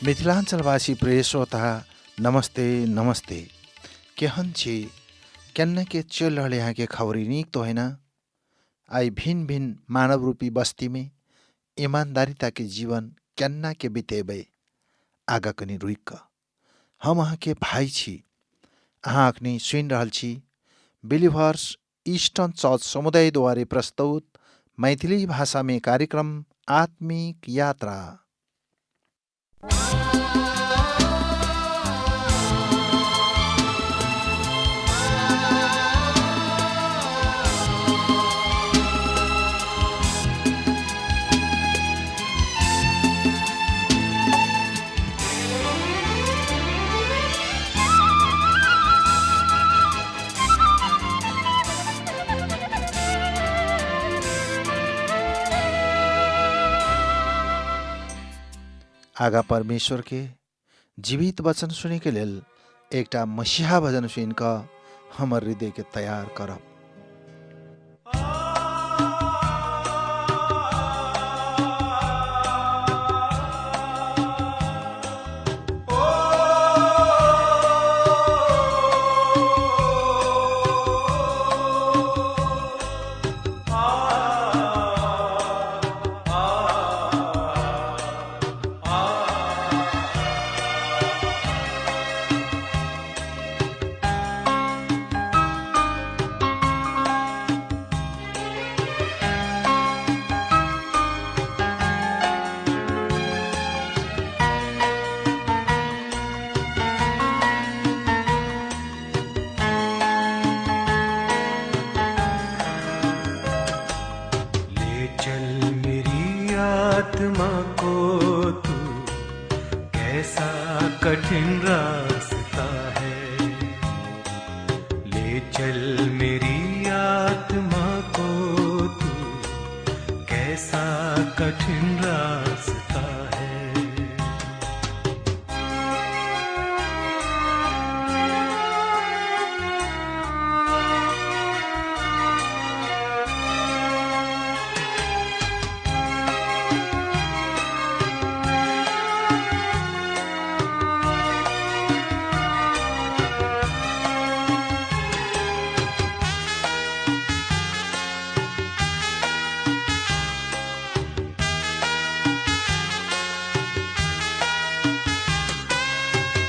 मिथिलाञ्चलवासी प्रिय श्रोता, नमस्ते नमस्ते। केहन छी? केन्ना के चलि रहल यहाँके खबरी नीक तो है ना? आइ भिन्न भिन्न मानव रूपी बस्तीमे ईमानदारिताके जीवन केन्ना के बितेबै? आगाँ कनि रुकि कऽ हम अहाँके भाइ छी। अहाँ अखनी सुनि रहल छी बिलिभर्स ईस्टर्न चर्च समुदायद्वारे प्रस्तुत मैथिली भाषामे कार्यक्रम आत्मिक यात्रा। आगा परमेश्वर के जीवित वचन सुने के लेल एकटा मसीहा भजन सुनि कऽ हमर हृदय के तैयार करब। ले चल मेरी आत्मा को तू, कैसा कठिन रास्ता है। ले चल मेरी आत्मा को तू, कैसा कठिन रास्ता है।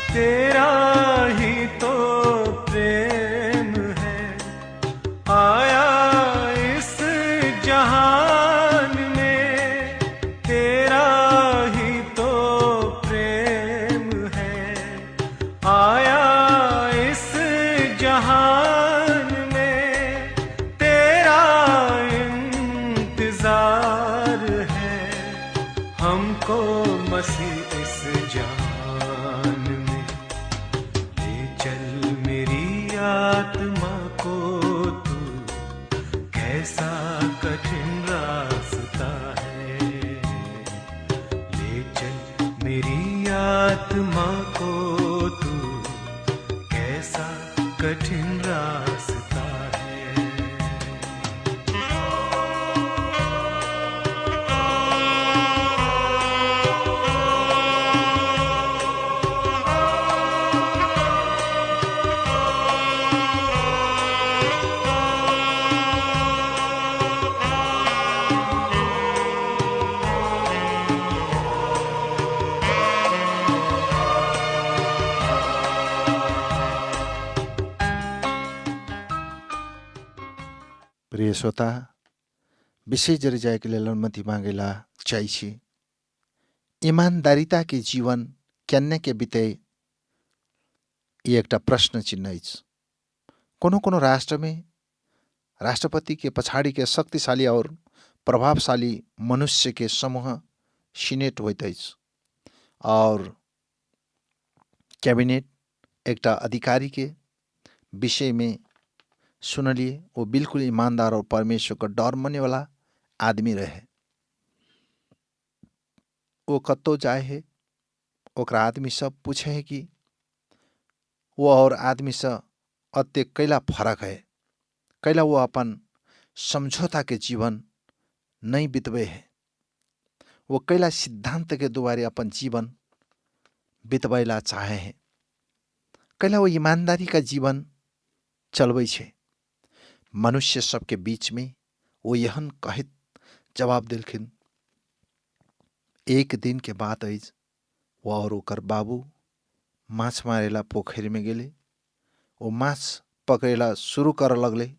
तेरा ही तो प्रेम है आया इस जहान में, तेरा ही तो प्रेम है आया इस जहान में, तेरा इंतजार है हमको मसीह इस जान में। ले चल मेरी आत्मा को तू, कैसा कठिन रास्ता है। ले चल मेरी आत्मा को तू, कैसा कठिन रास्ता है। प्रिय श्रोता, विशेष जरी जायके लेल अनुमति मांगेला चाहै छी। ईमानदारिता के जीवन केन्ने के बिते, ई एकटा प्रश्न चिन्ह अछि। कोनो कोनो राष्ट्रमे राष्ट्रपति के पछाड़ी के शक्तिशाली और प्रभावशाली मनुष्य के समूह सीनेट होइत अछि और कैबिनेट एकटा अधिकारी के विषयमे सुनलिए, ओ बिल्कुल ईमानदार और परमेश्वर के डर माने वाला आदमी रहे। ओ कतौ जाए है, ओकरा आदमी सब पूछे है कि वो और आदमी से अते कैला फरक है, कैला वो अपन समझौता के जीवन नहीं बितबे है, वो कैला सिद्धांत के दुआरे अपन जीवन बितबै ला चाहे है, कैला ओ ईमानदारी का जीवन चलबै छै। मनुष्य सबके बीचमे ओ एहन कहैत जवाब देलखिन। एक दिनके बात अछि, ओ आओर ओकर बाबू माछ मारैला पोखरिमे गेलै। ओ माछ पकड़ैला शुरू करऽ लगलै।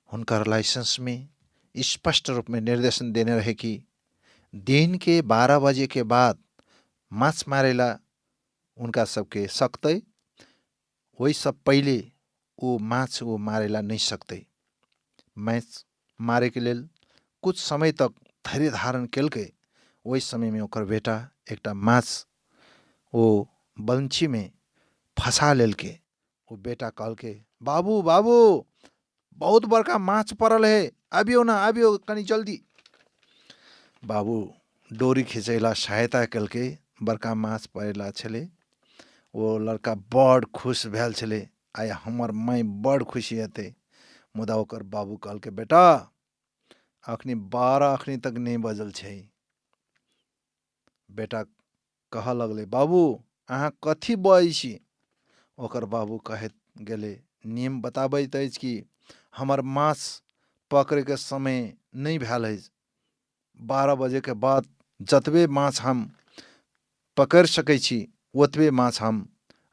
हुनकर लाइसेंसमे स्पष्ट रूपमे निर्देशन देने रहै कि दिनके 12 बजेके बाद माछ मारैला हुनका सबके सकतै, ओहिसँ पहिले ओ माछ ओ मारैला नहि सकतै। माछ मारैके लेल कुछ समय तक धैर्य धारण केलकै। ओहि समयमे ओकर बेटा एकटा माछ ओ बंशीमे फँसा लेलकै। ओ बेटा कहलकै, बाबू बाबू, बहुत बड़का माछ पड़ल है, आबियौ ने, आबियौ कनि जल्दी। बाबू डोरी खिचैला सहायता केलकै। बड़का माछ पड़ेला छलै। ओ लड़का बड़ खुश भेल छलै, आइ हमर माय बड़ खुशी हेतै। मुदा ओकर बाबू कहलकै, बेटा, अखनी 12 अखनी तक नहि बजल छै। बेटा कहऽ लगलै, बाबू, अहाँ कथी बजै छी? ओकर बाबू कहैत गेलै, नियम बताबैत अछि कि हमर माछ पकड़ैके समय नहि भेल अछि। 12 बजेके बाद जतबे माछ हम पकड़ि सकै छी, ओतबे माछ हम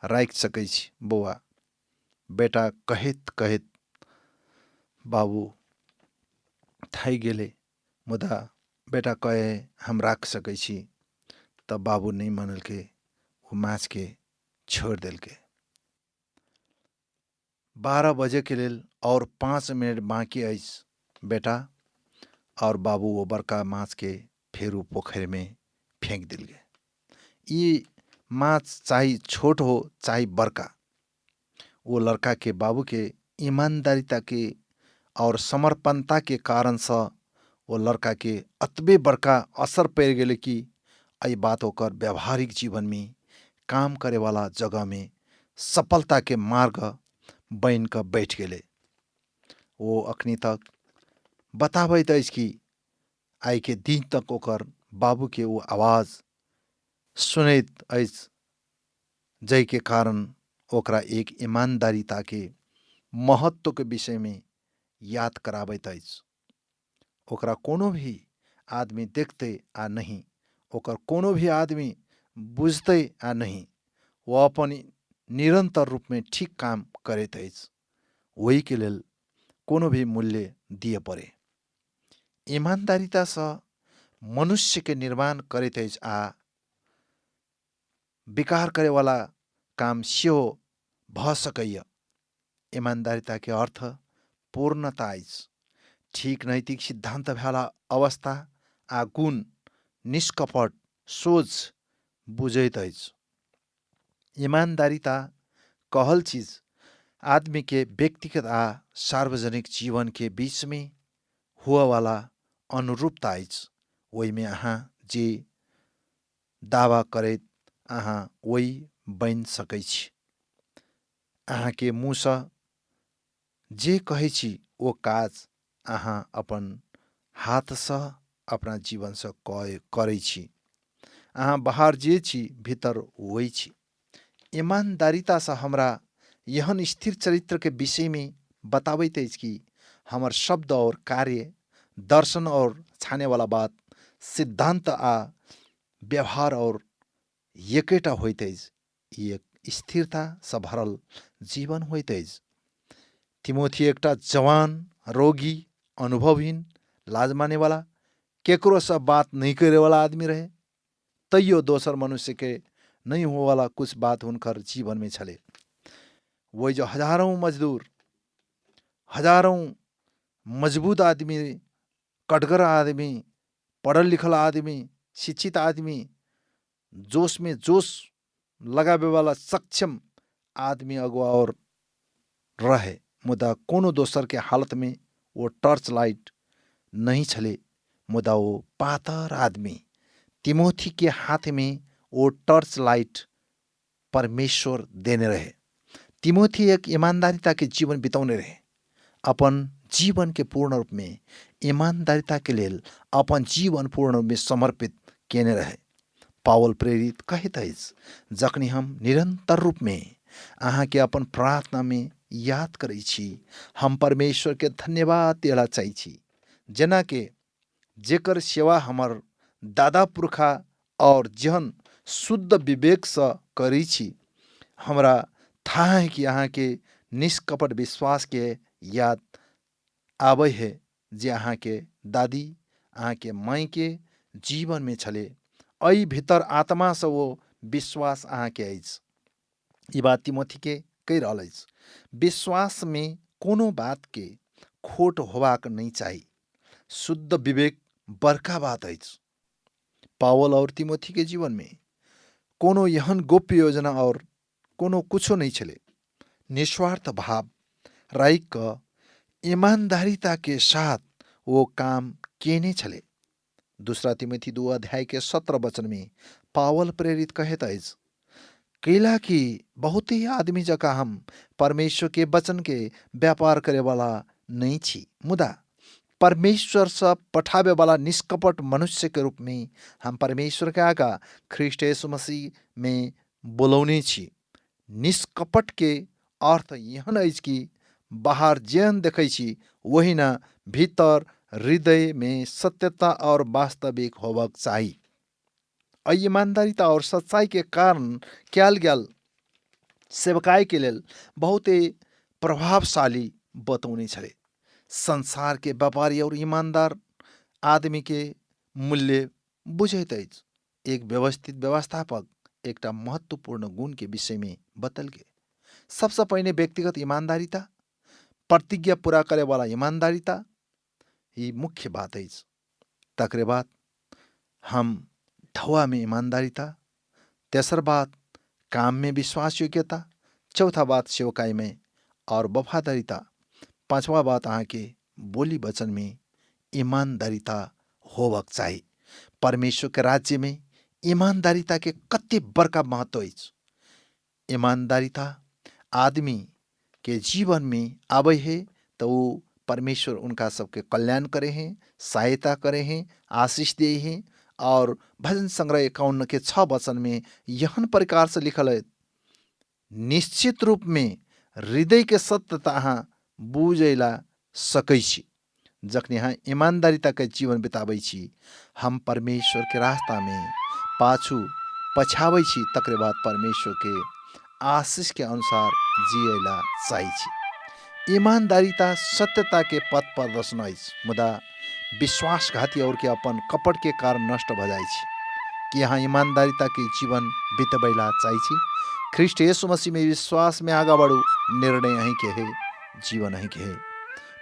राखि सकै छी बौआ। बेटा कहैत कहैत बाबू थाकि गेलै। मुदा बेटा कहे हम राखि सकै छी, तब बाबू नहि मानलकै, ओ माछके छोड़ि देलकै। 12 बजेके लेल आओर 5 मिनट बाँकी अछि बेटा, आओर बाबू ओ बड़का माछके फेर ओ पोखरिमे फेंक देलकै। ई माछ चाहे छोट हो चाहे बड़का, ओ लड़काके बाबूके ईमानदारिताके आओर समर्पणताके कारणसँ ओ लड़काके अतबे बड़का असर पड़ि गेलै कि एहि बात ओकर व्यावहारिक जीवनमे काम करेवाला जगहमे सफलताके मार्ग बनि कऽ बैठ गेलै। ओ अखनी तक बताबैत अछि कि आइके दिन तक ओकर बाबूके ओ आवाज सुनैत अछि, जाहिके कारण ओकरा एक ईमानदारिताके महत्वके विषयमे याद कराबैत अछि। ओकरा कोनो भी आदमी देखतै आ नहि, ओकर कोनो भी आदमी बुझतै आ नहि, ओ अपन निरन्तर रूपमे ठीक काम करैत अछि, ओहिके लेल कोनो भी मूल्य दिअ पड़े। ईमानदारितासँ मनुष्यके निर्माण करैत अछि आ विकार करेवाला काम सेहो भऽ सकैए। ईमानदारिताके अर्थ पूर्णता अछि। ठीक नैतिक सिद्धान्त भेला अवस्था आ गुण निष्कपट सोच बुझैत अछि। ईमानदारिता कहल चीज आदमीके व्यक्तिगत आ सार्वजनिक जीवनके बीचमे हुअवाला अनुरूपता अछि। ओहिमे अहाँ जे दावा करैत अहाँ ओहि बनि सकै छी। अहाँके मुँहसँ जे कहै छी ओ काज अहाँ अपन हाथसँ अपना जीवनसँ करै छी। अहाँ बाहर जे छी, भीतर वही छी। ईमानदारितासँ हमरा एहन स्थिर चरित्रके विषयमे बताबैत अछि कि हमर शब्द और कार्य, दर्शन और छानेवाला बात, सिद्धान्त आ व्यवहार और एकेटा होइत अछि। ई एक स्थिरतासँ भरल जीवन होइत अछि। तिमोथी एकटा जवान, रोगी, अनुभवहीन, लाज मानेवाला, केकरोसँ बात नहि करेवाला आदमी रहे, तैयो दोसर मनुष्यके नहि होवाला कुछ बात हुनकर जीवनमे छलै। वही जो हजारौं मजदूर, हजारौं मजबूत आदमी, कटगर आदमी, पढ़ल लिखल आदमी, शिक्षित आदमी, जोशमे जोश लगाबेवाला सक्षम आदमी अगुआ और रहे, मुदा कोनो दोसरके हालतमे ओ टर्च लाइट नहि छलै। मुदा ओ पातर आदमी तिमोथीके हाथमे ओ टर्च लाइट परमेश्वर देने रहे। तिमोथी एक ईमानदारिताके जीवन बिताउने रहे। अपन जीवनके पूर्ण रूपमे ईमानदारिताके लेल अपन जीवन पूर्ण रूपमे समर्पित केने रहे। पावल प्रेरित कहैत अछि, जखनी हम निरन्तर रूपमे अहाँके अपन प्रार्थनामे याद करै छी, हम परमेश्वरके धन्यवाद दिअ चाहै छी, जेनाकि जेकर सेवा हमर दादा पुरखा और जेहन शुद्ध विवेकसँ करै छी। हमरा थाह है कि अहाँके निष्कपट विश्वासके याद आबै है जे अहाँके दादी अहाँके मायके जीवनमे छलै। एहि भीतर आत्मासँ ओ विश्वास अहाँके अछि। ई बात तिमोथीके कहि रहल अछि। विश्वासमे कोनो बातके खोट होबाक नहि चाही। शुद्ध विवेक बड़का बात अछि। पावल और तिमोथीके जीवनमे कोनो एहन गोप्य योजना और कोनो कुछो नहि छलै। निस्वार्थ भाव राखि कऽ ईमानदारिताके साथ ओ काम केने छलै। दूसरा तिमोथी 2 अध्याय के 17 वचन में पावल प्रेरित कहैत अछि, कैला कि बहुत ही आदमी जकाँ हम परमेश्वर के वचन के व्यापार करे वाला नहीं छी, मुदा परमेश्वर से पठाबे वाला निष्कपट मनुष्य के रूप में हम परमेश्वर के आगा ख्रीष्ट यीशु मसीह में बोलौने छी। निष्कपट के अर्थ एहन अछि कि बाहर जेहन देखै छी ओहिना भीतर हृदय में सत्यता और वास्तविक होबक चाही। एहि ईमानदारिता और सच्चाई के कारण कयल गेल सेवकाई के लेल बहुते प्रभावशाली बतौने छलै। संसार के व्यापारी और ईमानदार आदमी के मूल्य बुझैत अछि। एक व्यवस्थित व्यवस्थापक एकटा महत्वपूर्ण गुण के विषय में बतल गेल। सबसँ पहिने व्यक्तिगत ईमानदारिता, प्रतिज्ञा पूरा करे वाला ईमानदारिता ई मुख्य बात अछि। तकरे बाद हम ढौआ में ईमानदारिता, तेसर बात काम में विश्वास योग्यता, चौथा बात सेवकाई में और वफादारिता, पांचवा बात अहाँके बोली वचन में ईमानदारिता होबक चाही। परमेश्वर के राज्य में ईमानदारिता के कते बड़का महत्व अछि। ईमानदारिता आदमी के जीवन में आबै है तो वो परमेश्वर उनका सबके कल्याण करे हैं, सहायता करे हैं, आशीष दे हैं। और भजन संग्रह 51 के 6 वचन में यहन प्रकार से लिखल है, निश्चित रूप में हृदय के सत्यता अहाँ बुझैला सकै छी। जखनी अहाँ ईमानदारिता के जीवन बिताबै छी, हम परमेश्वर के रास्ता में पाछू पछाबै छी, तकरे बाद परमेश्वर के आशीष के अनुसार जियैला चाहै छी। ईमानदारिता सत्यता के पथ प्रदर्शन अछि, मुदा विश्वासघाती और के अपन कपट के कारण नष्ट भ जाइ छी। कि अहाँ ईमानदारिता के जीवन बितबैला चाहै छी? ख्रीष्ट यीशु मसीह में विश्वास में आगा बढ़ू, निर्णय अहीं के है, जीवन अहीं के है।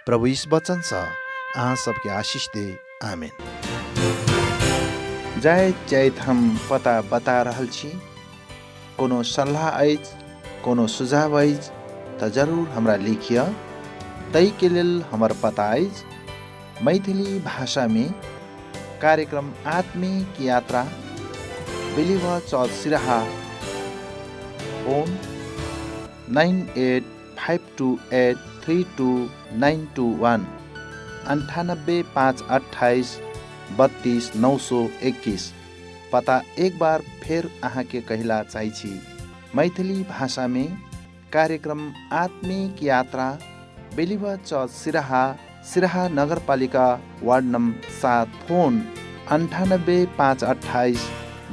प्रभु इस वचन से अहाँ सबके आशीष दे, आमीन। जाइत जाइत हम पता बता रहल छी। कोनो सलाह अछि, कोनो सुझाव अछि तऽ जरूर हमरा लिखिअ। ताहिके लेल हमर पता अछि मैथिली भाषामे कार्यक्रम आत्मिक यात्रा, believer church Siraha, phone 9852832921, 98 5 28 32 921। पता एक बार फेर अहाँके कहिला चाहै छी, मैथिली भाषामे कार्यक्रम आत्मिक यात्रा, बेलिवा चर्च सिराहा, सिराहा नगरपालिका वार्ड नम्बर 7, फोन 98 5 28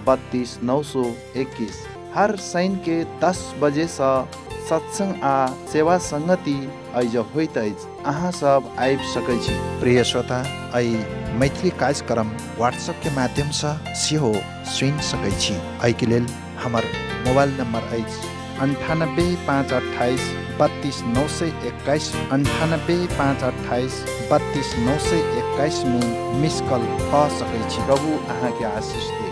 32 921। हर शनि के 10 बजे सँ सत्संग आ सेवा संगति एहिज होइत अछि, अहाँ सब आबि सकै छी। प्रिय श्रोता, एहि मैथिली कार्यक्रम व्हाट्सएप के माध्यम सँ सेहो सुनि सकै छी। एहिके लेल हमर मोबाइल नंबर अछि 98 5 28 32 921, 98 5 28 32 921 में मिस कॉल कऽ सकै छी। प्रभु अहाँके आशीष दे।